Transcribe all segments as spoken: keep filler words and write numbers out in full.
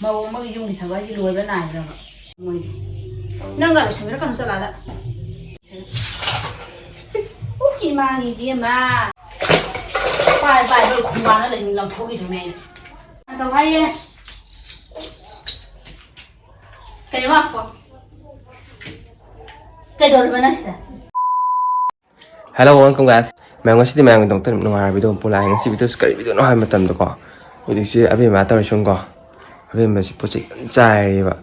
ꯃꯧ ꯑꯃꯒꯤ ꯌꯨꯝꯒꯤ ꯊꯕꯛ ꯍꯥꯏꯁꯤ ꯂꯣꯏꯕ ꯅꯥꯏꯕ꯭ꯔꯕ? ꯃꯣꯏꯗꯤ ꯅꯪꯒ ꯂꯣꯏꯁꯟꯕꯤꯔ ꯀꯩꯅꯣ ꯆꯠꯂꯥꯗ꯫ ꯎ, ꯏꯃꯥꯒꯤ ꯏꯕꯦꯝꯃ꯫ ꯄꯥꯏ ꯄꯥꯏ ꯂꯣꯏ ꯈꯣꯡꯕꯥꯅ ꯂꯩ ꯂꯪꯊꯣꯛꯈꯤꯗꯨꯅꯦ ꯑꯩꯅ꯫ ꯀꯩꯗꯧ ꯍꯥꯏꯌꯦ? ꯀꯩꯅꯣ ꯉꯥꯏꯈꯣ꯫ ꯀꯩꯗꯧꯔꯤꯕ ꯅꯪꯁꯤꯗ? Hello, welcome guys. ꯃꯌꯥꯝ, ꯉꯁꯤꯗꯤ ꯃꯌꯥꯝꯒꯤꯗꯃꯛꯇ ꯅꯨꯡꯉꯥꯏꯕ ꯚꯤꯗꯤꯑꯣ ꯑꯃ ꯄꯨꯔꯛꯑꯦ꯫ ꯉꯁꯤ ꯚꯤꯗꯤꯑꯣꯁꯤ ꯀꯔꯤ ꯚꯤꯗꯤꯑꯣꯅꯣ ꯍꯥꯏꯕ ꯃꯇꯝꯗꯀꯣ, ꯍꯧꯖꯤꯛꯁꯦ ꯑꯕꯦꯝꯃ ꯇꯧꯔꯤꯁꯤꯡꯀꯣ, ꯑꯕꯦꯝꯃꯁꯤ ꯄꯣꯠ ꯆꯩ ꯀꯟꯅ ꯆꯥꯏꯔꯤꯕ꯫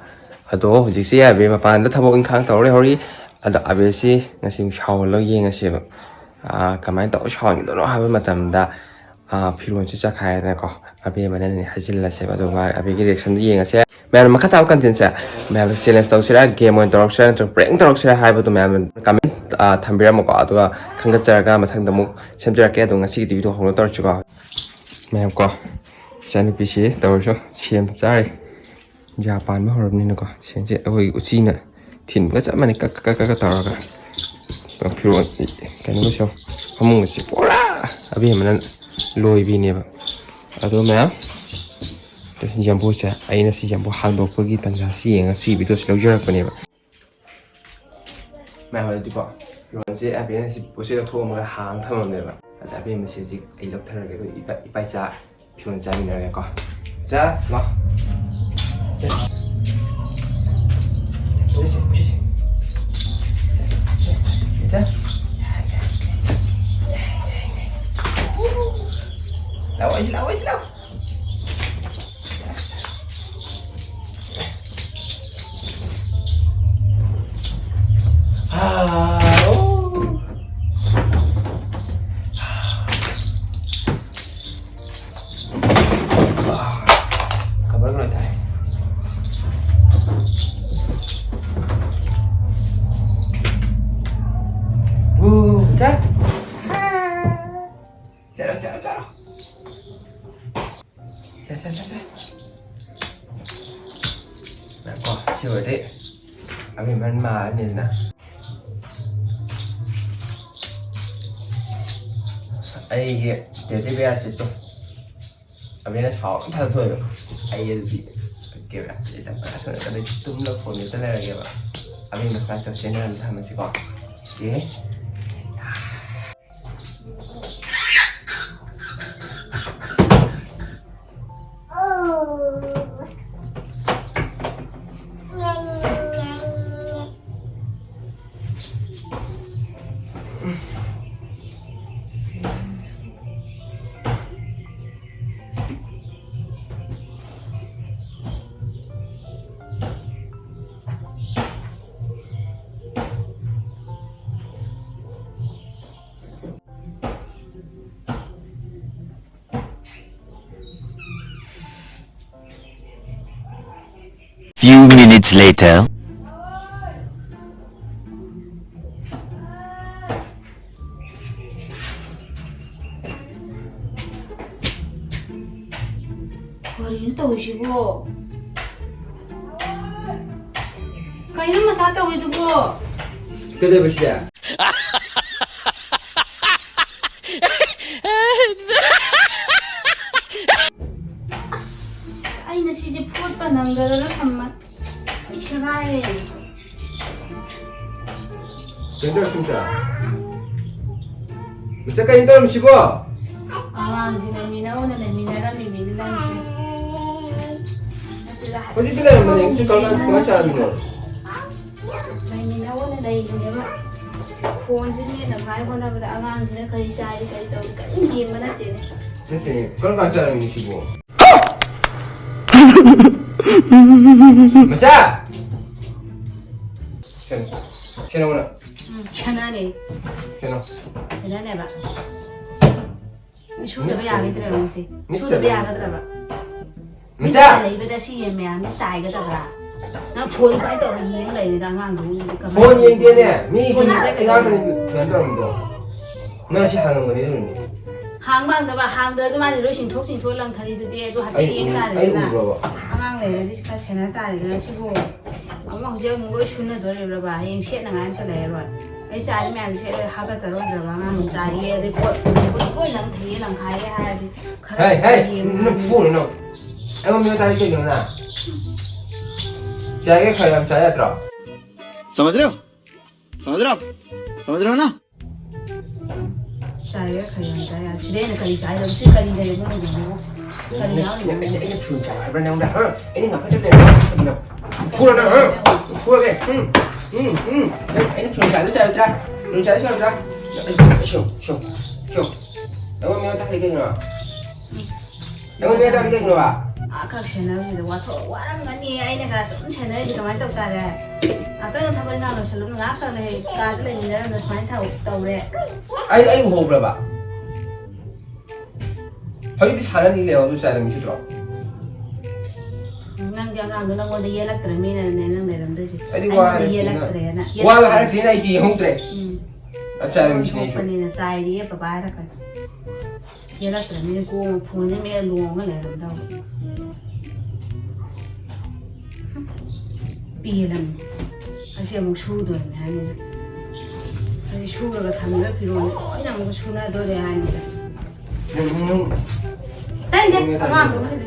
ꯑꯗꯣ ꯍꯧꯖꯤꯛꯁꯦ ꯑꯕꯦ ꯃꯄꯥꯟꯗ ꯊꯕꯛ ꯏꯪꯈꯥꯡ ꯇꯧꯔ ꯂꯩꯍꯧꯔꯤ꯫ ꯑꯗꯣ ꯑꯕꯦꯁꯤ ꯉꯁꯤ ꯁꯥꯎꯍꯜꯂꯒ ꯌꯦꯡꯉꯁꯦꯕ꯫ ꯑꯥ, ꯀꯃꯥꯏꯅ ꯇꯧꯔ ꯁꯥꯎꯍꯟꯈꯤꯗꯣꯏꯅꯣ ꯍꯥꯏꯕ ꯃꯇꯝꯗ, ꯑꯥ, ꯐꯤꯔꯣꯟꯁꯤ ꯆꯠꯈꯥꯏꯔꯦꯗꯅꯀꯣ꯫ ꯑꯕꯦꯝꯃꯅꯅꯦ ꯍꯥꯏꯖꯤꯜꯂꯁꯦꯕ꯫ ꯑꯗꯨꯒ ꯑꯕꯦꯒꯤ reactionꯗꯣ ꯌꯦꯡꯉꯁꯦ꯫ ꯃꯌꯥꯝꯅ ꯃꯈꯥ ꯇꯥꯕ contentꯁꯦ ꯃꯌꯥꯝꯅ challenge ꯇꯧꯁꯤꯔꯥ, game ꯑꯣꯏꯅ ꯇꯧꯔꯛꯁꯤꯔꯥ, ꯅꯠꯇ꯭ꯔꯒ prank ꯇꯧꯔꯛꯁꯤꯔꯥ ꯍꯥꯏꯕꯗꯣ ꯃꯌꯥꯝꯅ comment, ꯑꯥ, ꯊꯝꯕꯤꯔꯝꯃꯨꯀꯣ꯫ ꯑꯗꯨꯒ ꯈꯟꯒꯠꯆꯔꯒ ꯃꯊꯪꯗ ꯑꯃꯨꯛ ꯁꯦꯝꯖꯔꯛꯀꯦ꯫ ꯑꯗꯣ ꯉꯁꯤꯒꯤꯗꯤ ꯚꯤꯗꯤꯑꯣ ꯍꯧꯅ ꯇꯧꯔꯁꯤꯀꯣ꯫ ꯃꯌꯥꯝ ꯀꯣ, ꯏꯆꯥꯅꯨꯄꯤꯁꯤ ꯇꯧꯔꯁꯨ ꯁꯦꯝ ꯆꯥꯔꯤ꯫ ꯌꯥ ꯄꯥꯟꯕ ꯍꯧꯔꯕꯅꯤꯅꯀꯣ, ꯁꯦꯟꯁꯦ ꯑꯩꯈꯣꯏꯒꯤ ꯎꯆꯤꯅ ꯊꯤꯟꯕꯒ ꯆꯞ ꯃꯥꯟꯅꯩ, ꯀꯛ ꯀꯛ ꯀꯛ ꯀꯛ ꯇꯧꯔꯒ꯫ ꯐꯤꯔꯣꯜ ꯀꯩꯅꯣꯒꯁꯦ, ꯐꯃꯨꯡꯒꯁꯦ ꯄꯨꯔꯥ ꯑꯕꯦꯝꯃꯅ ꯂꯣꯏꯕꯤꯅꯦꯕ꯫ ꯑꯗꯣ ꯃꯌꯥꯝ, ꯌꯦꯝꯕꯨꯁꯦ, ꯑꯩꯅ ꯁꯤ ꯌꯦꯝꯕꯨ ꯍꯥꯡꯗꯣꯛꯄꯒꯤ ꯇꯟꯖꯥꯁꯤ ꯌꯦꯡꯉ ꯁꯤ ꯚꯤꯗꯤꯑꯣꯁꯤ ꯂꯧꯖꯔꯛꯄꯅꯦꯕ꯫ ꯃꯌꯥꯝ ꯑꯗꯨꯗꯤꯀꯣ, ꯐꯤꯔꯣꯜꯁꯦ ꯑꯕꯦꯝꯃꯅ ꯁꯤ ꯄꯣꯠꯁꯦ ꯂꯧꯊꯣꯛꯑꯝꯃꯒ ꯍꯥꯡ ꯊꯝꯃꯝꯅꯦꯕ꯫ ꯑꯗ ꯑꯕꯦꯝꯃꯁꯦ ꯍꯧꯖꯤꯛ ꯑꯩ ꯂꯧꯊꯔꯒꯦ, ꯑꯗꯨꯒ ꯏꯄꯥ-, ꯏꯄꯥ ꯏꯆꯥ ꯐꯤꯔꯣꯜ ꯆꯥꯃꯤꯟꯅꯔꯒꯦꯀꯣ꯫ ꯆꯥ, ꯂꯥꯎ꯫ ꯆꯥ꯫ ꯄꯨꯁꯤꯁꯦ, ꯄꯨꯁꯤꯁꯦ꯫ ꯆꯥ꯫ ꯂꯥꯛꯑꯣ, ꯑꯩꯁꯤ ꯂꯥꯛꯑꯣ, ꯑꯩꯁꯤ ꯂꯥꯛꯑꯣ꯫ ꯆꯠꯂꯣ, ꯆꯠꯂꯣ, ꯆꯠꯂꯣ꯫ ꯁꯦ, ꯁꯦ, ꯁꯦ, ꯁꯦ꯫ ꯉꯥꯏꯈꯣ, ꯁꯤ ꯑꯣꯏꯔꯗꯤ ꯑꯕꯦꯝꯃ ꯃꯥꯜꯂꯅꯤꯗꯅ꯫ ꯑꯩꯒꯤ teddy bear ꯁꯤꯠꯇꯣ ꯑꯕꯦꯅ ꯁꯥꯎ ꯑꯝ ꯊꯥꯗꯣꯛꯑꯦꯕ꯫ ꯑꯩ ꯑꯗꯨꯗꯤ ꯀꯦꯃꯦꯔꯥꯁꯦ ꯇꯞꯅ ꯇꯞꯅ ꯇꯨꯝꯂꯒ ꯐꯣꯟ ꯃꯦꯠꯇ ꯂꯩꯔꯒꯦꯕ꯫ ꯑꯕꯦꯝꯃ ꯀ꯭ꯂꯥꯁ ꯆꯠꯁꯦꯅ ꯍꯥꯟꯅ ꯊꯝꯃꯁꯤꯀꯣ꯫ ꯑꯣꯀꯦ꯫ Few minutes later. ꯀꯔꯤꯅꯣ ꯇꯧꯔꯤꯁꯤꯕꯣ? ꯀꯩꯅꯣ ꯃꯆꯥ ꯇꯧꯔꯤꯗꯨꯕꯣ? ꯀꯩꯗꯧꯕ ꯁꯤꯗ? ꯑꯁ, ꯑꯩꯅ ꯁꯤꯁꯦ ꯐꯣꯠꯄ ꯅꯪꯗꯗꯅ ꯊꯝꯃ ꯁꯦꯒꯥꯏꯔꯦ꯫ ꯀꯩꯅꯣ ꯇꯧꯔꯤꯁꯤ ꯃꯆꯥ? ꯃꯆꯥ, ꯀꯩꯅꯣ ꯇꯧꯔꯝꯃꯤꯁꯤꯕꯣ? ꯑꯉꯥꯡꯁꯤꯅ ꯃꯤꯅ ꯑꯣꯟꯅ ꯂꯩꯃꯤꯟꯅꯔꯝꯃꯤꯃꯤꯅ ꯅꯪꯁꯦ꯫ ꯅꯠꯇꯦꯗ, ꯍꯧꯖꯤꯛꯇꯤ ꯂꯩꯔꯝꯕꯅꯦ, ꯍꯧꯖꯤꯛ ꯀꯃꯥꯏ-, ꯀꯃꯥꯏꯅ ꯆꯥꯔꯝꯃꯤꯅꯣ? ꯂꯩꯃꯤꯟꯅ ꯑꯣꯟꯅ ꯂꯩꯕꯅꯦꯕ꯫ ꯐꯣꯟꯁꯤ ꯃꯦꯠꯅꯉꯥꯏ ꯍꯣꯠꯅꯕꯗ ꯑꯉꯥꯡꯁꯤꯅ ꯀꯔꯤ ꯆꯥꯔꯤ ꯀꯔꯤ ꯇꯧꯔꯤ ꯀꯔꯤꯝ ꯌꯦꯡꯕ ꯅꯠꯇꯦꯅꯦ꯫ ꯅꯠꯇꯦꯅꯦ, ꯀꯔꯝ ꯀꯥꯟꯗ ꯆꯥꯔꯝꯃꯤꯅꯣ ꯁꯤꯕꯣ? ꯃꯆꯥ! ꯁꯦꯡꯉꯣ꯫ ꯁꯦꯡꯉꯣ ꯅꯪ꯫ ꯎꯝ, ꯁꯅꯥꯅꯦ꯫ ꯁꯦꯡꯉꯣ꯫ ꯁꯅꯥꯅꯦꯕ꯫ ꯁꯨꯗꯕ ꯌꯥꯒꯗ꯭ꯔꯕ ꯃꯁꯤ? ꯃꯤꯠꯇ ꯁꯨꯗꯕ ꯂꯩ꯫ ꯌꯥꯒꯗ꯭ꯔꯕ? ꯃꯆꯥ! ꯃꯤꯠꯇ ꯂꯩꯕꯗ ꯁꯤ ꯌꯦꯟ ꯃꯌꯥꯝꯁꯤ ꯆꯥꯏꯒꯗꯕ꯭ꯔꯥ? ꯅꯪ ꯐꯣꯟ ꯀꯃꯥꯏꯅ ꯇꯧꯔ ꯌꯦꯡ ꯂꯩꯔꯤꯗ ꯑꯉꯥꯡꯗꯨ? ꯐꯣꯟ ꯌꯦꯡꯗꯦꯅꯦ꯫ ꯃꯤ ꯐꯣꯟ ꯁꯤ ꯌꯦꯡꯗꯦ꯫ ꯑꯉꯥꯡꯗꯨꯅꯤ ꯀꯩꯅꯣ ꯇꯧꯔꯝꯃꯤꯗꯣ꯫ ꯅꯪ ꯁꯤ ꯍꯥꯡꯉꯝꯒꯅꯤ ꯑꯗꯨꯅꯅꯦ꯫ ꯍꯥꯡꯕ ꯍꯥꯡꯗꯕ, ꯍꯥꯡꯗ꯭ꯔꯁꯨ ꯃꯥꯗꯤ ꯂꯣꯏ ꯆꯤꯡꯊꯣꯛ ꯆꯤꯡꯊꯣꯛ ꯂꯪꯊꯔꯤꯗꯨꯗꯤ, ꯑꯗꯨ ꯍꯥꯏꯐꯦꯠ ꯑꯩ ꯌꯦꯡ ꯎ-, ꯑꯩ ꯇꯥꯔꯦꯗꯅ꯫ ꯎꯕ꯭ꯔꯕ? ꯑꯉꯥꯡ ꯂꯩꯔꯗꯤ ꯈꯔ ꯁꯦꯟꯅ ꯇꯥꯔꯦꯗꯅ꯫ ꯁꯤꯕꯨ ꯑꯃꯨꯛ ꯍꯧꯖꯤꯛ ꯑꯃꯨꯛ ꯂꯣꯏ ꯁꯨꯅꯗꯣꯔꯤꯕ꯭ꯔꯕ? ꯍꯌꯦꯡ ꯁꯦꯠꯅꯉꯥꯏ ꯑꯝꯇ ꯂꯩꯔꯔꯣꯏ꯫ ꯑꯩ ꯆꯥꯔꯤ ꯃꯌꯥꯝꯁꯦ ꯍꯥꯒꯠꯆꯔꯣꯏꯗ꯭ꯔꯕ? ꯑꯉꯥꯡ ꯆꯥꯔꯤ ꯑꯗꯩ ꯄꯣꯠ ꯂꯣꯏ ꯂꯪꯊꯩꯌꯦ, ꯂꯪꯈꯥꯏꯌꯦ ꯍꯥꯏꯔꯗꯤ ꯈꯔ ꯍꯩ, ꯍꯩ, ꯌꯦꯡꯉꯨ꯫ ꯅꯪ ꯐꯨꯅꯤ ꯅꯪ꯫ ꯑꯩꯉꯣꯟꯗ ꯇꯥꯔꯤ ꯀꯩꯒꯤꯅꯣ ꯅꯪ? ꯆꯥꯏꯒꯦ ꯈꯔ ꯌꯥꯝ ꯆꯥ ꯌꯥꯗ꯭ꯔꯣ? समझ रहे हो? समझ रहे हो आप? समझ रहे हो ना? ꯆꯥꯏꯒꯦ ꯈꯔ ꯌꯥꯝ ꯆꯥ ꯌꯥꯗ꯭ꯔꯣ? ꯁꯤꯗ ꯑꯩꯅ ꯀꯔꯤ ꯆꯥꯏꯗꯕ? ꯁꯤ ꯀꯔꯤ ꯂꯩꯔꯒꯦ? ꯀꯔꯤ ꯌꯥꯎꯔꯤꯅꯣ? ꯑꯩꯅ ꯐꯨꯜ ꯆꯥꯏ ꯍꯥꯏꯕ꯭ꯔꯥ ꯅꯪꯉꯣꯟꯗ? ꯍꯥ? ꯑꯩꯅ ꯉꯥꯛꯇ ꯂꯩꯔꯒ ꯐꯨꯔꯒ, ꯍꯥ? ꯐꯨꯔꯒꯦ꯫ ꯎꯝ, ꯎꯝ, ꯎꯝ꯫ ꯑꯩ, ꯑꯩꯅ ꯐꯨꯜ ꯆꯥꯏꯗꯣ ꯆꯥꯔꯣꯏꯗ꯭ꯔꯥ? ꯐꯨꯜ ꯆꯥꯏꯗꯣ ꯆꯥꯔꯣꯏꯗ꯭ꯔꯥ? ꯑꯩ, ꯑꯩ, ꯁꯤꯌꯣ, ꯁꯤꯌꯣ, ꯁꯤꯌꯣ꯫ ꯑꯩꯉꯣꯟꯗ ꯃꯤꯉꯣꯟ ꯇꯥꯛꯂꯤ ꯀꯩꯒꯤꯅꯣ? ꯑꯩꯉꯣꯟꯗ ꯃꯤꯉꯣꯟ ꯇꯥꯛꯂꯤ ꯀꯩꯒꯤꯅꯣꯕ? ꯑꯥ, ꯈꯛ ꯁꯦꯟꯅꯕꯁꯤꯗ ꯋꯥꯊꯣꯛ ꯋꯥꯔꯝꯒꯅꯤ꯫ ꯑꯩꯅꯒ ꯁꯨꯝ ꯁꯦꯟꯅꯔꯤꯁꯦ ꯀꯃꯥꯏꯅ ꯇꯧ ꯇꯥꯔꯦ? ꯉꯥꯛꯇꯪ ꯊꯕꯛ ꯏꯪꯈꯥꯡ ꯂꯣꯏꯁꯜꯂꯝ ꯉꯥꯏꯍꯥꯛꯇꯪ ꯂꯩ ꯀꯥꯗ ꯂꯩꯃꯤꯟꯅꯔꯝꯗ ꯁꯨꯃꯥꯏꯅ ꯊꯧ-, ꯇꯧꯔꯦ꯫ ꯑꯩ, ꯑꯩ ꯎꯍꯧꯕ꯭ꯔꯕ? ꯍꯧꯖꯤꯛꯇꯤ ꯁꯥꯟꯅꯅꯤ ꯂꯩꯍꯧ, ꯑꯗꯨ ꯆꯥꯏꯔꯝꯃꯤ ꯅꯠꯇ꯭ꯔꯣ? ꯅꯪꯗꯤ ꯑꯉꯥꯡꯗꯣ ꯅꯪꯉꯣꯟꯗ ꯌꯦꯜꯂꯛꯇ꯭ꯔꯃꯤꯅꯅꯦ ꯅꯪ ꯂꯩꯔꯝꯗꯣꯏꯁꯦ꯫ ꯑꯩꯗꯤ ꯋꯥ ꯑꯩꯉꯣꯟꯗ ꯍꯥꯏꯔꯛꯇꯦꯅ, ꯌꯦꯜꯂꯛꯇ꯭ꯔꯦꯅ꯫ ꯋꯥꯒ ꯍꯥꯏꯔꯛꯇꯦꯅ ꯑꯩꯗꯤ ꯌꯦꯡꯍꯧꯗ꯭ꯔꯦ꯫ ꯎꯝ꯫ ꯑ, ꯆꯥꯏꯔꯝꯃꯤꯁꯤꯅꯦ ꯑꯩꯁꯨ꯫ ꯊꯣꯛꯄꯅꯤꯅ ꯆꯥꯏꯔꯤꯌꯦ ꯕꯕꯥ ꯍꯥꯏꯔꯛꯀꯅꯤ꯫ ꯌꯦꯜꯂꯛꯇ꯭ꯔꯃꯤꯅ ꯀꯣꯡ ꯐꯣꯟꯁꯦ ꯃꯦꯠꯂ ꯂꯣꯡꯉ ꯂꯩꯔꯝꯗꯧꯕ꯫ ꯄꯦꯜꯂꯝꯅꯤ꯫ ꯑꯁꯤ ꯑꯃꯨꯛ ꯁꯨꯗꯣꯏꯅꯦ ꯍꯥꯏꯅꯤꯅ꯫ ꯑꯗꯩ ꯁꯨꯔꯒ ꯊꯝꯃꯤꯕ ꯐꯤꯔꯣꯜ ꯂꯣꯏꯅ ꯑꯃꯨꯛ ꯁꯨꯅꯗꯣꯔꯦ ꯍꯥꯏꯅꯤꯅ꯫ ꯅꯪ, ꯅꯪ, ꯅꯪ ꯇꯥꯏꯅꯦ, ꯅꯪ ꯑꯉꯥꯡꯗꯣ ꯇꯥꯏꯅꯦ꯫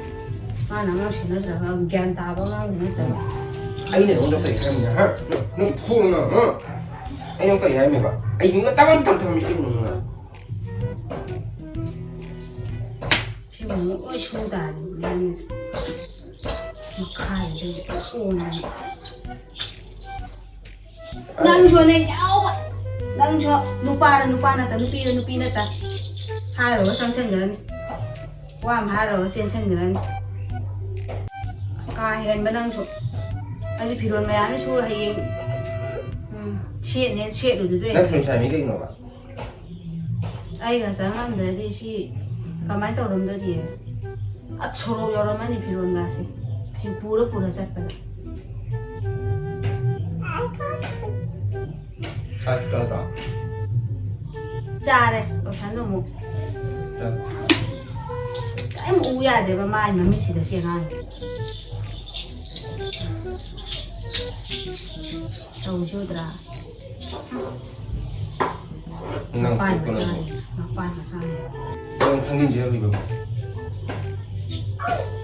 ꯃꯥꯅ ꯑꯉꯥꯡ ꯁꯦꯟꯅꯗ꯭ꯔꯒ ꯒ꯭ꯌꯥꯟ ꯇꯥꯕ ꯑꯉꯥꯡꯗꯨ ꯅꯠꯇꯕ꯫ ꯑꯩꯅ ꯅꯉꯣꯟꯗ ꯀꯔꯤ ꯍꯥꯏꯔꯝꯃꯤꯅꯣ, ꯍꯥ? ꯅꯪ, ꯅꯪ ꯐꯨꯔꯣ ꯅꯪ, ꯍꯥ? ꯑꯩ ꯅꯉꯣꯟꯗ ꯀꯔꯤ ꯍꯥꯏꯔꯝꯃꯦꯕ? ꯑꯩ ꯅꯉꯣꯟꯗ ꯇꯥꯕ ꯇꯧ-, ꯇꯧꯔꯝꯃꯤ ꯀꯩꯅꯣ ꯅꯪ? ꯁꯤꯃꯨꯛ ꯂꯣꯏ ꯁꯨ ꯇꯥꯔꯦ꯫ ꯃꯈꯥꯁꯤꯗ ꯀꯣꯟꯗꯅ꯫ ꯅꯪꯁꯨꯅꯦ ꯌꯥꯎꯕ꯫ ꯅꯪꯁꯨ ꯅꯨꯄꯥꯔ ꯅꯨꯄꯥ ꯅꯠꯇ, ꯅꯨꯄꯤꯔ ꯅꯨꯄꯤ ꯅꯠꯇ꯫ ꯍꯥꯏꯔꯨꯔ ꯆꯪꯁꯟꯈ꯭ꯔꯅꯤ꯫ ꯋꯥ ꯑꯃ ꯍꯥꯏꯔꯨꯔ ꯆꯦꯟꯁꯟꯈ꯭ꯔꯅꯤ꯫ ꯀꯥ ꯍꯦꯟꯕ ꯅꯪꯁꯨ꯫ ꯑꯩꯁꯦ ꯐꯤꯔꯣꯜ ꯃꯌꯥꯝꯅ ꯁꯨꯔ ꯍꯌꯦꯡ, ꯎꯝ, ꯁꯦꯠꯅꯦ ꯁꯦꯠꯂꯨꯗꯨꯗꯣꯏ꯫ ꯅꯪ ꯐꯤꯔꯣꯜ ꯁꯥꯏꯃꯤ ꯀꯩꯒꯤꯅꯣꯕ? ꯑꯩꯒ ꯆꯪꯉꯝꯗ꯭ꯔꯗꯤ ꯁꯤ ꯀꯃꯥꯏꯅ ꯇꯧꯔꯝꯗꯣꯔꯤ? ꯑꯞ ꯁꯣꯔꯣꯛ ꯌꯧꯔꯝꯃꯅꯤ ꯐꯤꯔꯣꯜꯒꯁꯦ꯫ ꯁꯤ ꯄꯨꯔ ꯄꯨꯔ ꯆꯠꯄꯗ꯫ ꯆꯥꯛ ꯆꯥꯗ꯭ꯔꯣ? ꯆꯥꯔꯦ, ꯂꯣꯁꯟꯗꯣ ꯑꯃꯨꯛ꯫ ꯆꯥ-, ꯀꯔꯤꯝ ꯎ ꯌꯥꯗꯦꯕ ꯃꯥꯏ ꯃꯃꯤꯠꯁꯤꯗ ꯁꯤ ꯑꯉꯥꯡꯁꯦ꯫ ꯇꯧꯖꯨꯗ꯭ꯔꯥ? ꯅꯪ ꯃꯄꯥꯟ ꯐꯨꯠꯄ ꯃꯆꯥꯅꯤ, ꯂꯣꯏꯔꯕꯣ? ꯃꯄꯥꯟ ꯃꯆꯥꯅꯤ꯫ ꯅꯪ ꯊꯥꯡꯖꯤꯟꯁꯤꯔ ꯍꯧꯖꯤꯛꯐꯥꯎ?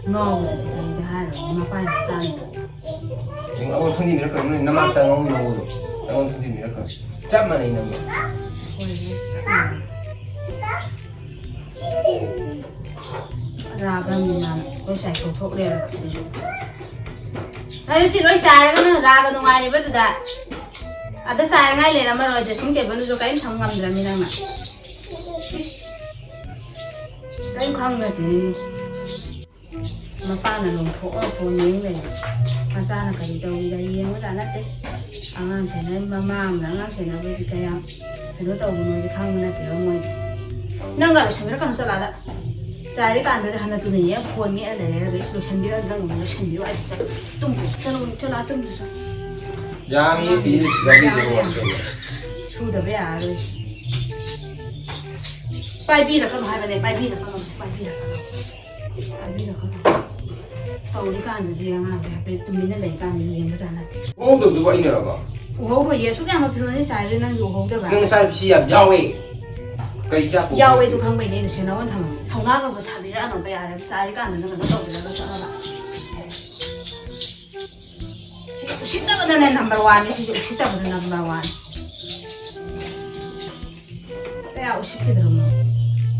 ꯉꯥꯎꯕꯗꯨꯗꯤ ꯀꯔꯤꯗ ꯍꯥꯏꯔꯨꯔꯅꯤ, ꯃꯄꯥꯟ ꯃꯆꯥꯅꯤ꯫ ꯑꯩꯉꯣꯟꯗ ꯈꯪꯖꯤꯟꯕꯤꯔꯛꯀꯅꯨ, ꯅꯣꯏ ꯅꯃꯥ ꯆꯪꯉꯧ ꯂꯧꯕꯗꯣ ꯑꯩꯉꯣꯟꯗ ꯈꯪꯖꯤꯟꯕꯤꯔꯛꯀꯅꯨ꯫ ꯆꯞ ꯃꯥꯟꯅꯩ ꯅꯪꯒ꯫ ꯍꯣꯏꯅꯦ, ꯆꯞ ꯃꯥꯟꯅꯩ꯫ ꯔꯥꯒ ꯃꯤꯃꯥꯟ ꯑꯩꯈꯣꯏ ꯁꯥꯏ ꯀꯧꯊꯣꯛ ꯂꯩꯔꯕ ꯑꯗꯨꯁꯨ꯫ ꯑꯩ ꯁꯤ ꯂꯣꯏ ꯆꯥꯏꯔꯒ ꯅꯪ ꯔꯥꯒ ꯅꯨꯡꯉꯥꯏꯔꯤꯕꯗꯨꯗ꯫ ꯑꯗ ꯆꯥꯏꯔꯉꯥꯏ ꯂꯩꯔꯝꯃꯔꯣꯏ, dressing tableꯗꯨꯁꯨ ꯀꯔꯤꯝ ꯊꯝ ꯉꯝꯗ꯭ꯔꯕꯅꯤ ꯅꯪꯅ꯫ ꯏꯁ, ꯀꯔꯤꯝ ꯈꯪꯗꯗꯦ꯫ ꯃꯄꯥꯅ ꯂꯣꯡꯊꯣꯛꯑ ꯐꯣꯟ ꯌꯦꯡ ꯂꯩꯔꯦ꯫ ꯃꯆꯥꯅ ꯀꯔꯤ ꯇꯧꯔꯤꯕ ꯌꯦꯡꯕꯖꯥꯠ ꯅꯠꯇꯦ꯫ ꯑꯉꯥꯡ ꯁꯦꯟꯅ-, ꯃꯃꯥ ꯑꯃꯅ ꯑꯉꯥꯡ ꯁꯦꯟꯅꯕꯁꯤ ꯀꯌꯥꯝ ꯀꯩꯅꯣ ꯇꯧꯕꯅꯣꯗꯤ ꯈꯪꯕ ꯅꯠꯇꯦꯕ ꯃꯣꯏꯗꯤ꯫ ꯅꯪꯒ ꯂꯣꯏꯁꯟꯕꯤꯔꯛꯀꯅꯨ ꯆꯠꯂꯣ ꯑꯥꯗ꯫ ꯆꯥꯏꯔꯤ ꯀꯥꯟꯗꯗꯤ ꯍꯟꯅ ꯇꯨꯅ ꯌꯦꯡꯉ ꯐꯣꯟ ꯃꯦꯠꯂ ꯂꯩꯔꯦ꯫ ꯑꯗꯩ ꯂꯣꯏꯁꯟꯕꯤꯔꯣ, ꯅꯪ ꯑꯃꯨꯛ ꯂꯣꯏꯁꯟꯕꯤꯔꯣ ꯍꯥꯏꯗꯤ ꯆꯠꯂꯣ꯫ ꯇꯨꯝ, ꯆꯠꯂꯣ, ꯆꯠꯂꯣ ꯑꯥ ꯇꯨꯝ ꯆꯠꯂꯣ꯫ ꯌꯥꯝꯃꯤ ꯄꯤ ꯒꯥꯔꯤꯗ ꯂꯣꯏꯁꯜꯂꯣ꯫ ꯁꯨꯗꯕ ꯌꯥꯔꯔꯣꯏ꯫ ꯄꯥꯏꯕꯤꯔꯛꯀꯅꯨ ꯍꯥꯏꯕꯅꯦ, ꯄꯥꯏꯕꯤꯔꯛꯀꯅꯨ, ꯄꯥꯏꯕꯤꯔꯛꯀꯅꯨ꯫ ꯍꯥꯏꯕꯤꯔꯛꯀꯅꯨ꯫ ꯇꯧꯔꯤꯀꯥꯟꯗꯗꯤ ꯑꯉꯥꯡꯁꯦ ꯍꯥꯏꯐꯦꯠ ꯇꯨꯃꯤꯟꯅ ꯂꯩꯔꯤꯀꯥꯟꯗ ꯌꯦꯡꯕꯖꯥꯠ ꯅꯠꯇꯦ꯫ ꯎꯍꯧꯗꯕꯗꯨꯕꯨ ꯑꯩꯅꯔꯕ? ꯎꯍꯧꯕ ꯌꯦ-, ꯑꯁꯨꯛ ꯌꯥꯝꯕ ꯐꯤꯔꯣꯜꯁꯦ ꯆꯥꯏꯔꯦ ꯅꯪꯁꯨ ꯎꯍꯧꯗꯕ? ꯅꯪ ꯅꯆꯥꯅꯨꯄꯤꯁꯤ ꯌꯥꯝ ꯌꯥꯎꯋꯦ꯫ ꯀꯔꯤ ꯆꯥꯛ ꯄꯨꯕ ꯌꯥꯎꯋꯦ, ꯅꯠꯇꯦ? ꯑꯗꯨ ꯈꯪꯕꯩꯅꯦ ꯑꯩꯅ ꯁꯦꯟꯅꯧꯅ ꯊꯝꯃꯝꯃꯤ꯫ ꯊꯧꯅꯥ ꯐꯕ ꯁꯥꯕꯤꯔꯛꯑꯅꯣꯕ ꯌꯥꯔꯦ꯫ ꯆꯥꯏꯔꯤꯀꯥꯟꯗ ꯅꯪ ꯀꯩꯅꯣ ꯇꯧꯕꯤꯔꯒ ꯆꯠꯂꯒ꯫ ꯁꯤ ꯎꯁꯤꯠꯇꯕꯗꯅꯦ number oneꯅꯦ, ꯁꯤꯁꯦ ꯎꯁꯤꯠꯇꯕꯗ number one꯫ ꯀꯌꯥ ꯎꯁꯤꯠꯈꯤꯗ꯭ꯔꯕꯅꯣ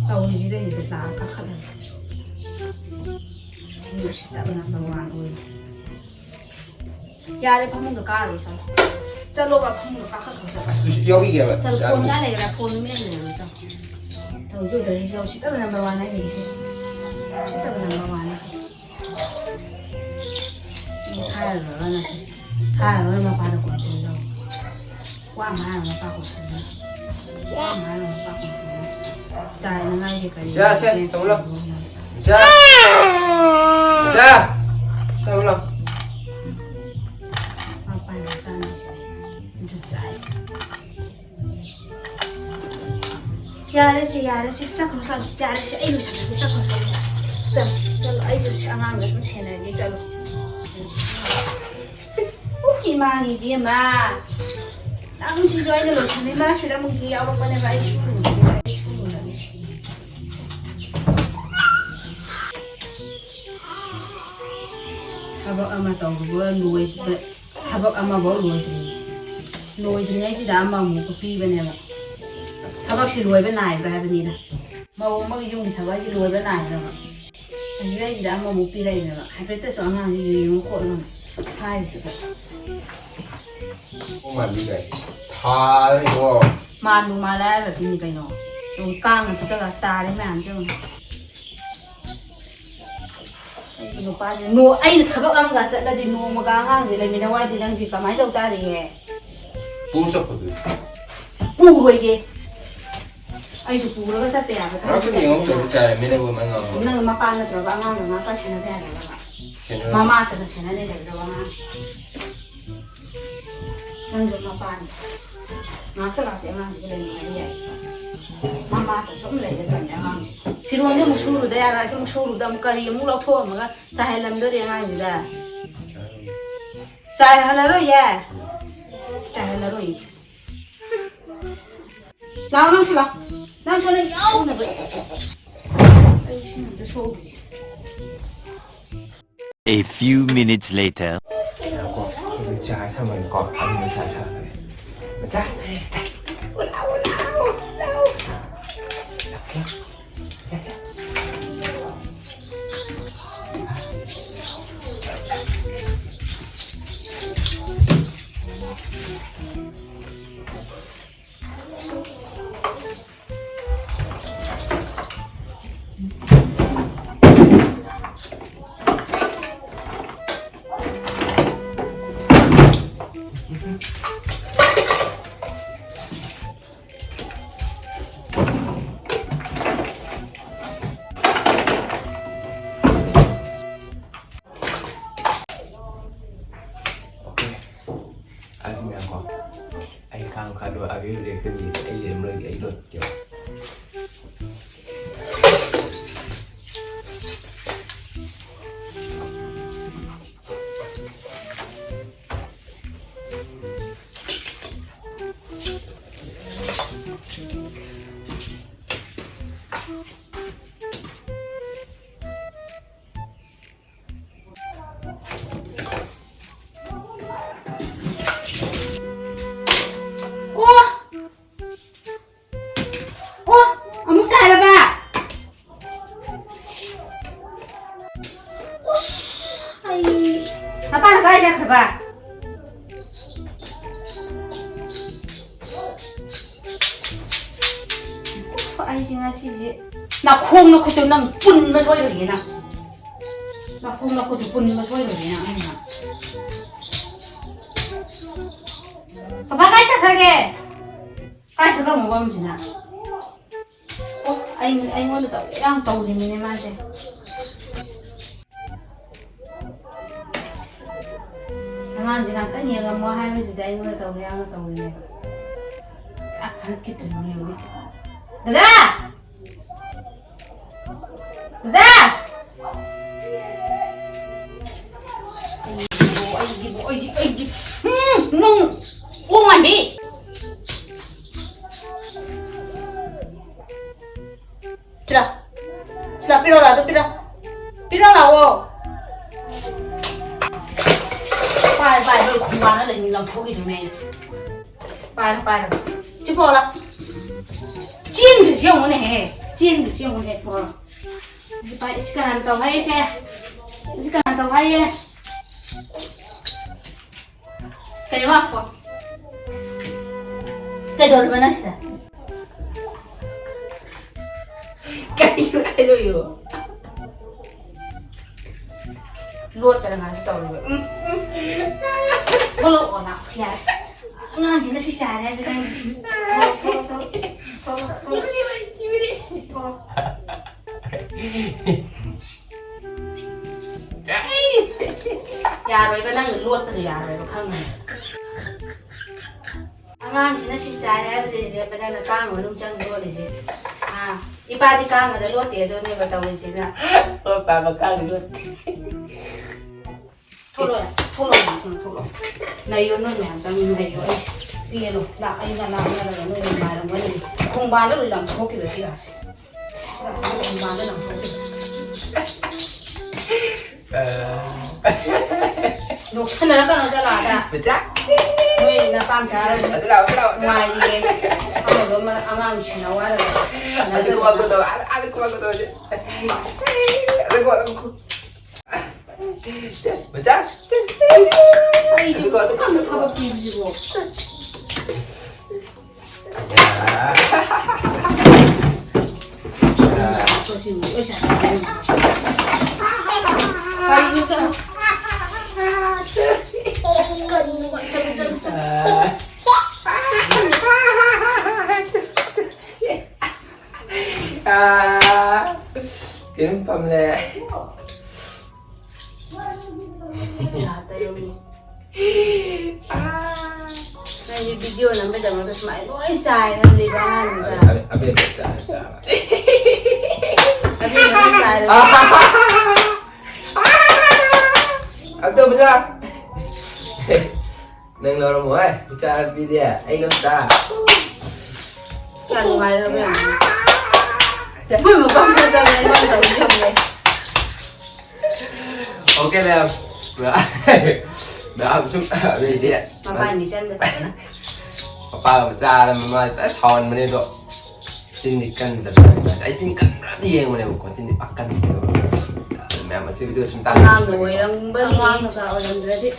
ꯇꯧꯔꯤꯁꯤꯗꯩꯁꯤꯗ ꯂꯥꯛꯑ ꯀꯥꯈꯠꯂꯒ꯫ ꯃꯤ ꯎꯁꯤꯠꯇꯕ number one ꯑꯣꯏꯔꯦ꯫ ꯌꯥꯔꯦ, ꯐꯃꯨꯡꯗ ꯀꯥꯔꯨꯔꯣ, ꯆꯠꯂꯣ꯫ ꯆꯠꯂꯣꯕ, ꯐꯃꯨꯡꯗ ꯀꯥꯈꯠꯈ꯭ꯔꯣ, ꯆꯠꯂꯣ꯫ ꯑꯁ, ꯎꯁꯤꯠ ꯌꯥꯎꯕꯤꯒꯦꯕ꯫ ꯆꯠꯂꯣ, ꯌꯥꯝ ꯐꯣꯟ ꯃꯌꯥ ꯂꯩꯒꯦꯔꯥ, ꯐꯣꯟꯗꯨ ꯃꯌꯥ ꯂꯩꯔꯨꯔꯣ, ꯆꯠꯂꯣ꯫ ꯇꯧꯔꯤꯁꯦ ꯎꯗ꯭ꯔꯣ, ꯁꯤꯁꯦ ꯎꯁꯤꯠꯇꯕ number one ꯍꯥꯏꯅꯤ, ꯁꯤ꯫ ꯎꯁꯤꯠꯇꯕ number one ꯅꯤ, ꯁꯤ꯫ ꯍꯥꯏꯔꯨꯔꯒ ꯅꯠꯇꯦ꯫ ꯍꯥꯏꯔꯨꯔꯒ ꯃꯄꯥꯗ ꯀꯣꯟꯁꯤꯟ ꯇꯧ꯫ ꯋꯥ ꯑꯃ ꯍꯥꯏꯔꯒ ꯃꯄꯥ ꯀꯣꯟꯁꯤꯟ꯫ ꯋꯥ ꯑꯃ ꯍꯥꯏꯔꯒ ꯃꯄꯥ ꯀꯣꯟꯁꯤꯟ꯫ ꯆꯥꯏꯅꯉꯥꯏꯒꯤ ꯀꯔꯤ ꯏꯆꯥ, ꯁꯦ, ꯇꯧꯂꯣ꯫ ꯏꯆꯥ! ꯏꯆꯥ! ꯁꯦ, ꯇꯧꯂꯣ꯫ ꯃꯄꯥ ꯃꯆꯥꯅ ꯖꯨꯠ ꯆꯥꯏ꯫ ꯌꯥꯔꯦꯁꯦ, ꯌꯥꯔꯦꯁꯦ, ꯆꯠꯈ꯭ꯔꯣ, ꯆꯠꯂꯣ꯫ ꯌꯥꯔꯦꯁꯦ, ꯑꯩ ꯂꯣꯏꯁꯜꯂꯒꯦ, ꯆꯠꯈ꯭ꯔꯣ, ꯆꯠꯂꯣ꯫ ꯆꯠꯂꯣ, ꯆꯠꯂꯣ, ꯑꯩꯁꯨ ꯁꯤ ꯑꯉꯥꯡꯗ ꯁꯨꯝ ꯁꯦꯟꯅꯒꯦ, ꯆꯠꯂꯣ꯫ ꯎꯐ, ꯏꯃꯥꯒꯤ ꯏꯕꯦꯝꯃ꯫ ꯅꯪꯁꯤꯁꯨ ꯑꯩꯅ ꯂꯣꯏꯁꯜꯂꯤ ꯃꯔꯛꯁꯤꯗ ꯑꯃꯨꯛ ꯌꯥꯎꯔꯛꯄꯅꯦꯕ, ꯑꯩ ꯁꯨꯔꯨꯔꯒꯦ, ꯑꯩ ꯁꯨꯔꯨꯔꯒꯦ꯫ ꯊꯕꯛ ꯑꯃ ꯇꯧꯔꯨꯕ ꯂꯣꯏꯕ, ꯊꯕꯛ ꯑꯃꯐꯥꯎ ꯂꯣꯏꯗ꯭ꯔꯤ꯫ ꯂꯣꯏꯗ꯭ꯔꯤꯉꯩꯁꯤꯗ ꯑꯃꯃꯨꯛ ꯄꯤꯕꯅꯦꯕ꯫ ꯊꯕꯛꯁꯤ ꯂꯣꯏꯕ ꯅꯥꯏꯕ꯭ꯔꯥ ꯍꯥꯏꯕꯅꯤꯗ꯫ ꯃꯧ ꯑꯃꯒꯤ ꯌꯨꯝꯒꯤ ꯊꯕꯛ ꯍꯥꯏꯁꯤ ꯂꯣꯏꯕ ꯅꯥꯏꯕ꯭ꯔꯕ? ꯑꯁꯤꯗꯩꯁꯤꯗ ꯑꯃꯃꯨꯛ ꯄꯤꯔꯛꯏꯅꯦꯕ꯫ ꯍꯥꯏꯐꯦꯠꯇꯁꯨ ꯑꯉꯥꯡꯁꯤ ꯌꯦꯡꯉꯨ ꯈꯣꯠꯂꯨ ꯍꯥꯏꯔꯤꯗꯨꯗ꯫ ꯃꯥꯟꯕꯤꯒꯥꯏ꯫ ꯊꯥꯔꯦꯀꯣ꯫ ꯃꯥꯟꯕꯨ ꯃꯥꯜꯂꯦ ꯍꯥꯏꯕ ꯐꯤꯅꯤ ꯀꯩꯅꯣ꯫ ꯌꯦꯡꯉꯨ, ꯀꯥꯡꯅ ꯐꯨꯠꯇꯒ ꯇꯥꯔꯦ ꯃꯌꯥꯝꯁꯦ ꯌꯦꯡꯉꯨ꯫ ꯑꯩꯒꯤ ꯅꯨꯄꯥꯁꯦ ꯅꯣ-, ꯑꯩꯅ ꯊꯕꯛ ꯑꯃꯒ ꯆꯠꯂꯗꯤ ꯅꯣꯡꯃꯒ ꯑꯉꯥꯡꯁꯦ ꯂꯩꯃꯤꯟꯅꯧ ꯍꯥꯏꯗꯤ ꯅꯪꯁꯦ ꯀꯃꯥꯏꯅ ꯇꯧ ꯇꯥꯔꯤꯒꯦ? ꯄꯨꯔ ꯆꯠꯄꯗꯨꯗꯤ? ꯄꯨꯔꯣꯏꯒꯦ꯫ ꯑꯩꯁꯨ ꯄꯨꯔꯒ ꯆꯠꯄ ꯌꯥꯕ ꯊꯕꯛ ꯉꯥꯛꯇ ꯆꯠꯄ ꯌꯦꯡꯉꯧꯗꯕ ꯌꯥꯕ꯫ ꯆꯥꯔꯦ, ꯃꯤꯅꯕꯨ ꯃꯉꯥ ꯑꯃ꯫ ꯅꯪ ꯃꯄꯥ ꯅꯠꯇ꯭ꯔꯕ ꯑꯉꯥꯡꯗꯣ ꯉꯥꯛꯇ ꯁꯦꯟꯅꯕ ꯌꯥꯗꯕ? ꯁꯦꯟꯅꯕ꯫ ꯃꯃꯥꯇꯅ ꯁꯦꯟꯅ ꯂꯩꯒꯗ꯭ꯔꯕ ꯑꯉꯥꯡꯁꯦ? ꯅꯪꯁꯨ ꯃꯄꯥꯅꯤ꯫ ꯉꯥꯛꯇ ꯂꯥꯛꯁꯦ ꯑꯉꯥꯡꯁꯤꯒ ꯂꯩꯃꯤꯟꯅꯕ ꯌꯥꯏ꯫ ꯃꯃꯥꯇ ꯁꯨꯝ ꯂꯩꯒꯗꯕꯅꯦ ꯑꯉꯥꯡꯁꯦ꯫ ꯐꯤꯔꯣꯟꯁꯦ ꯑꯃꯨꯛ ꯁꯨꯔꯨꯗ ꯌꯥꯔꯣꯏ꯫ ꯑꯁꯤ ꯑꯃꯨꯛ ꯁꯨꯔꯨꯕꯗ ꯑꯃꯨꯛ ꯀꯔꯤ ꯑꯃꯨꯛ ꯂꯧꯊꯣꯛꯑꯝꯃꯒ ꯆꯥꯏꯍꯜꯂꯝꯗꯣꯔꯤ ꯑꯉꯥꯡꯁꯤꯗ꯫ ꯆꯥꯏꯍꯜꯂꯔꯣꯏꯌꯦ꯫ ꯆꯥꯏꯍꯜꯂꯔꯣꯏꯌꯦ꯫ ꯂꯥꯛꯑꯣ ꯅꯪꯁꯨ ꯂꯥꯛꯑꯣ꯫ ꯅꯪꯁꯨ ꯅꯪ ꯌꯥꯎꯅꯕ꯫ ꯑꯩ ꯁꯤ ꯑꯝꯇ ꯁꯨꯒꯦ꯫ A few minutes later. ꯉꯥꯏꯈꯣ, ꯍꯧꯖꯤꯛ ꯆꯥ ꯊꯝꯃꯒꯦꯀꯣ꯫ ꯑꯗꯨ ꯃꯆꯥ ꯊꯛꯑꯒꯦ꯫ ꯃꯆꯥ꯫ ꯂꯥꯛꯑꯣ, ꯂꯥꯛꯑꯣ, ꯂꯥꯛꯑꯣ꯫ ꯂꯥꯛꯑꯣ꯫ ꯃꯆꯥ, ꯃꯆꯥ꯫ Okay. ꯑꯗꯨꯅꯀꯣ, ꯑꯩ ꯈꯥꯡ ꯈꯥꯗꯣ ꯑꯕꯦꯝ reaction ꯌꯦꯡꯁꯦ꯫ ꯑꯩ ꯂꯩꯔꯝꯂꯣꯏꯒꯦ, ꯑꯩ ꯂꯣꯠꯀꯦꯕ꯫ ꯅꯄꯥꯅ ꯀꯥꯏ ꯆꯠꯈ꯭ꯔꯕ? ꯎꯐ, ꯑꯩꯁꯦ ꯉꯁꯤꯁꯦ ꯅꯈꯣꯡ ꯅꯈꯨꯠꯇꯨ ꯅꯪ ꯄꯨꯟꯕ ꯁꯣꯏꯔꯣꯏꯅꯦ ꯅꯪ꯫ ꯅꯈꯣꯡ ꯅꯈꯨꯠꯇꯨ ꯄꯨꯟꯕ ꯁꯣꯏꯔꯣꯏꯅꯦ ꯅꯪ ꯑꯩꯅ꯫ ꯄꯄꯥ ꯀꯥꯏ ꯆꯠꯈ꯭ꯔꯒꯦ? ꯀꯥꯏ ꯆꯠꯈ꯭ꯔꯃꯣ ꯃꯝꯁꯤꯅ? ꯑꯣ, ꯑꯩ-, ꯑꯩꯉꯣꯟꯗ ꯇꯧꯒꯦ ꯌꯥꯝ ꯇꯧꯔꯤꯃꯤꯅꯦ ꯃꯥꯁꯦ꯫ ꯑꯉꯥꯡꯁꯦ ꯉꯥꯛꯇꯪ ꯌꯦꯡꯉꯝꯃꯣ ꯍꯥꯏꯕꯁꯤꯗ ꯑꯩꯉꯣꯟꯗ ꯇꯧꯒꯦ ꯌꯥꯝꯅ ꯇꯧꯔꯤꯅꯦꯕ꯫ ꯄꯨꯔꯥ ꯐꯔꯛꯀꯤꯇꯅꯤ ꯌꯦꯡꯉꯨꯅꯦ꯫ ꯗꯗꯥ! ꯗꯗꯥ! ꯑꯩꯒꯤꯕꯨ, ꯑꯩꯒꯤꯕꯨ, ꯑꯩꯒꯤ, ꯑꯩꯒꯤ, ꯎꯝ, ꯅꯨꯡ, ꯀꯣꯡ ꯃꯥꯟꯕꯤ! ꯁꯤꯂꯥ, ꯁꯤꯂꯥ, ꯄꯤꯔꯣ ꯂꯥꯎ, ꯑꯗꯨ ꯄꯤꯔꯣ꯫ ꯄꯤꯔꯣ ꯂꯥꯎꯑꯣ꯫ ꯄꯥꯏ, ꯄꯥꯏ, ꯂꯣꯏ ꯈꯣꯡꯕꯥꯅ ꯂꯩ, ꯂꯪꯊꯣꯛꯈꯤꯗꯣꯏꯅꯦ ꯑꯩꯅ꯫ ꯄꯥꯏꯔꯣ, ꯄꯥꯏꯔꯣ꯫ ꯁꯤ ꯄꯣꯂꯥ꯫ ꯆꯦꯟꯒ꯭ꯔꯤꯁꯤ ꯌꯦꯡꯉꯨꯅꯦꯍꯦ꯫ ꯆꯦꯟꯒ꯭ꯔꯤꯁꯤ ꯌꯦꯡꯉꯨꯅꯦ꯫ ꯄꯣꯂꯥ꯫ ꯁꯤ ꯄꯥꯏ-, ꯁꯤ ꯀꯅꯥꯅ ꯇꯧ ꯍꯥꯏꯌꯦ ꯁꯦ? ꯁꯤ ꯀꯅꯥꯅ ꯇꯧ ꯍꯥꯏꯌꯦ? ꯀꯩꯅꯣ ꯉꯥꯏꯈꯣ꯫ ꯀꯩꯗꯧꯔꯤꯕ ꯅꯪꯁꯤꯗ? ꯀꯔꯤꯅꯣ ꯍꯥꯏꯗꯣꯏꯌꯣ? ꯂꯣꯠꯇꯅ ꯉꯥꯏꯁꯨ ꯇꯧꯔꯤꯕ꯫ ꯎꯝ, ꯎꯝ꯫ ꯊꯣꯛꯂꯛꯑꯣ ꯅꯪ, ꯌꯥꯔꯦ꯫ ꯑꯉꯥꯡꯁꯤꯅ ꯁꯤ ꯆꯥꯔꯦ ꯍꯥꯏꯕꯗ ꯅꯪ ꯊꯣꯛꯂꯛꯑꯣ, ꯊꯣꯛꯂꯛꯑꯣ, ꯊꯣꯛꯂꯛꯑꯣ꯫ ꯊꯣꯛꯂꯛꯑꯣ꯫ ꯌꯥꯔꯣꯏꯕ, ꯅꯪ ꯂꯣꯠꯄꯗꯣ ꯌꯥꯔꯣꯏꯕ, ꯈꯪꯉꯦ꯫ ꯑꯉꯥꯡꯁꯤꯅ ꯁꯤ ꯆꯥꯔꯦ ꯍꯥꯏꯕꯗꯨꯗꯤ ꯅꯦ ꯃꯅꯥꯅ ꯀꯥꯡ ꯃꯅꯨꯡ ꯆꯪ ꯂꯣꯠꯂꯤꯁꯦ꯫ ꯑꯥ, ꯏꯄꯥꯗꯤ ꯀꯥꯡꯒꯗ ꯂꯣꯠꯇꯦ, ꯑꯗꯨꯅꯦꯕ ꯇꯧꯔꯤꯁꯤꯅ꯫ ꯍꯣꯏ, ꯄꯥꯕ ꯀꯥꯡ ꯂꯣꯠꯇꯦ꯫ ꯊꯣꯛꯂꯛꯑꯣ, ꯊꯣꯛꯂꯛꯑꯣ, ꯊꯣꯛꯂꯛꯑꯣ, ꯊꯣꯛꯂꯛꯑꯣ꯫ ꯅꯩꯌꯣ, ꯅꯣꯏ ꯃꯌꯥꯝ ꯆꯪ ꯅꯩꯌꯣ꯫ ꯑꯩ ꯄꯦꯜꯂꯣ꯫ ꯂꯥꯛ-, ꯑꯩ ꯉꯥ ꯂꯥꯛꯅꯗꯅ ꯅꯣꯏ ꯅꯨꯡꯉꯥꯏꯔꯝꯒꯅꯤ꯫ ꯈꯣꯡꯕꯥꯟꯗ ꯂꯣꯏ ꯂꯪꯊꯣꯛꯈꯤꯕ ꯁꯤ ꯂꯥꯛꯁꯦ꯫ ꯈꯣꯡꯕꯥꯟꯗ ꯂꯪꯊꯣꯛꯈꯤꯕ꯫ ꯅꯣꯛꯁꯟꯅꯔꯛꯀꯅꯣ, ꯆꯠꯂꯣ ꯑꯥꯗ꯫ ꯃꯆꯥ꯫ ꯅꯣꯏ ꯅꯄꯥꯝ ꯆꯥꯔꯒ ꯑꯗꯨ ꯂꯥꯛꯑꯣ, ꯑꯗꯨ ꯂꯥꯛꯑꯣ, ꯑꯗꯨ ꯂꯥꯛꯑꯣ꯫ ꯅꯨꯡꯉꯥꯏꯔꯤꯌꯦ꯫ ꯑꯃꯗꯣ ꯑꯃ ꯑꯉꯥꯡ ꯁꯦꯟꯅ ꯋꯥꯔꯒ ꯑꯗꯨ ꯀꯨꯝꯃꯛꯀꯗꯧꯕ, ꯑꯥꯗ, ꯑꯥꯗ ꯀꯨꯝꯃꯛꯀꯗꯧꯕ꯫ ꯑꯗꯨ ꯀꯨꯝꯃꯛꯀꯗꯧꯕ꯫ ꯃꯆꯥ꯫ ꯑꯩꯁꯨ ꯑꯗꯨꯀꯥꯟꯗ ꯊꯕꯛ ꯄꯤꯕꯁꯤꯕꯣ꯫ ꯀꯩꯅꯣꯝ ꯄꯝꯂꯦ꯫ ꯅꯪꯒꯤ ꯚꯤꯗꯤꯑꯣ ꯅꯝꯕꯩꯗꯃꯛꯇ ꯁꯨꯃꯥꯏꯅ ꯂꯣꯏ ꯆꯥꯏꯍꯜꯂꯤꯕ ꯑꯉꯥꯡꯗꯨꯗ꯫ ꯑꯕꯦ-, ꯑꯕꯦ-, ꯑꯕꯦꯝꯃ ꯆꯥ-, ꯆꯥꯕ꯫ ꯑꯕꯦꯝꯃꯅ ꯆꯥꯏꯔꯦ꯫ ꯑꯝꯇ ꯄꯨꯖꯥ꯫ ꯅꯪ ꯂꯧꯔꯝꯃꯣ, ꯍꯣꯏ꯫ ꯏꯆꯥ ꯅꯨꯄꯤꯗꯤ ꯑꯩꯒ ꯑꯝꯇ꯫ ꯀꯌꯥ ꯅꯨꯡꯉꯥꯏꯔꯕ ꯌꯦꯡꯉꯣ꯫ ꯃꯣꯏ ꯃꯄꯥꯝꯗ ꯆꯠꯂꯦ, ꯑꯩꯉꯣꯟꯗ ꯇꯧꯕꯤꯔꯝꯃꯦ꯫ OK, ꯃꯌꯥꯝ꯫ ꯃꯌꯥꯝ ꯁꯨꯝ, ꯑꯩꯁꯦ ꯃꯄꯥꯟ ꯃꯤꯆꯪꯗ ꯐꯖꯅ꯫ ꯃꯄꯥꯒ ꯃꯆꯥꯅ ꯃꯃꯥꯁꯦ ꯐꯖꯅ ꯁꯥꯎꯍꯟꯕꯅꯦ ꯑꯗꯣ꯫ ꯆꯤꯟꯗꯤ ꯀꯟꯗꯕ꯫ ꯑꯩ ꯆꯤꯟ ꯀꯟꯕ꯭ꯔꯥ ꯌꯦꯡꯕꯅꯦꯕꯀꯣ, ꯆꯤꯟꯗꯤ ꯄꯥꯛ ꯀꯟꯗꯦꯕ꯫ ꯃꯌꯥꯝ ꯑꯁꯤ ꯚꯤꯗꯤꯑꯣ ꯁꯨꯝ ꯇꯥꯟꯅ ꯑꯉꯥꯡꯒ ꯑꯣꯏꯔꯝꯕꯒꯤ꯫ ꯑꯉꯥꯡꯒ ꯑꯣꯏꯔꯝꯗ꯭ꯔꯗꯤ꯫